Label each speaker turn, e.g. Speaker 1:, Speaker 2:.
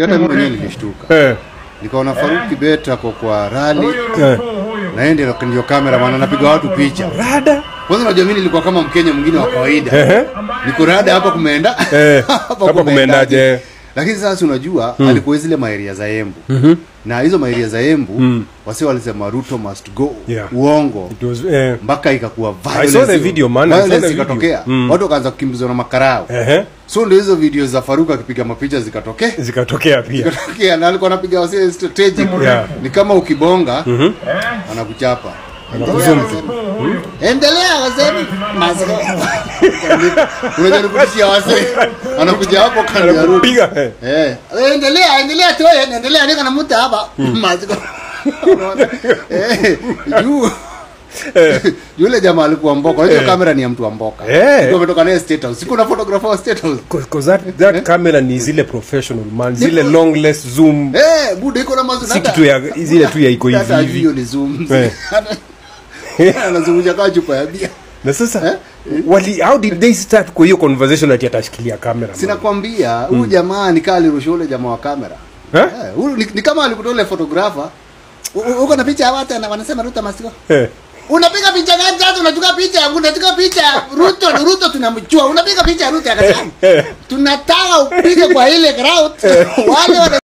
Speaker 1: Hata mimi mwenyewe nilishtuka. Nikaona Farouk Kibet ako kwa rally. Na yeye ndio camera maana anapiga watu picha.
Speaker 2: Rada.
Speaker 1: Kwanza unajua mimi nilikuwa kama Mkenya mwingine wa kawaida. Niko rada hapa kumeenda.
Speaker 2: Hapa kumeendaje?
Speaker 1: Lakini sasa unajua alikuwa zile maeria za Embu. Na hizo maeria za Embu wase walisema Ruto must go.
Speaker 2: Yeah.
Speaker 1: Uongo.
Speaker 2: It was
Speaker 1: mpaka ikakuwa violence.
Speaker 2: I saw the video, man. I saw the
Speaker 1: ikatokea. Watu wakaanza kukimbizwa na makarao. So ndio hizo video za Farouk akipiga mapicha zikatokea.
Speaker 2: Zikatokea pia.
Speaker 1: Zikatokea na alikuwa anapiga wase strategic.
Speaker 2: Yeah.
Speaker 1: Ni kama ukibonga anakuchapa.
Speaker 2: Anakuzoom.
Speaker 1: Endelea wazee. Unajua nikutishia wazee. Anakuja hapo kando ya Ruto.
Speaker 2: Anakupiga.
Speaker 1: Endelea, endelea tu, endelea niko na mtu hapa. Maziko. Juu yule jamaa alikuwa mboka. Unajua kamera ni ya mtu wa mboka. Ndio umetoka naye State House. Siku na photographer wa State House.
Speaker 2: Cause that camera ni zile professional man, zile long less zoom.
Speaker 1: Bude iko na mazoom.
Speaker 2: Si kitu ya zile tu ya iko hivi hivi.
Speaker 1: Hiyo ni zoom. Anazungumza kama chupa ya bia.
Speaker 2: Na sasa wali how did they start kwa hiyo conversation ati atashikilia kamera?
Speaker 1: Sina kwambia huyu jamaa ni kali rusha ule jamaa wa kamera. Huyu ni kama alikutoa ile photographer. Uko na picha ya watu na wanasema Ruto must go. Unapiga picha gani sasa? Unachukua picha yangu, unachukua picha Ruto, Ruto tunamjua. Unapiga picha Ruto akasema tunataka upige kwa ile crowd. Wale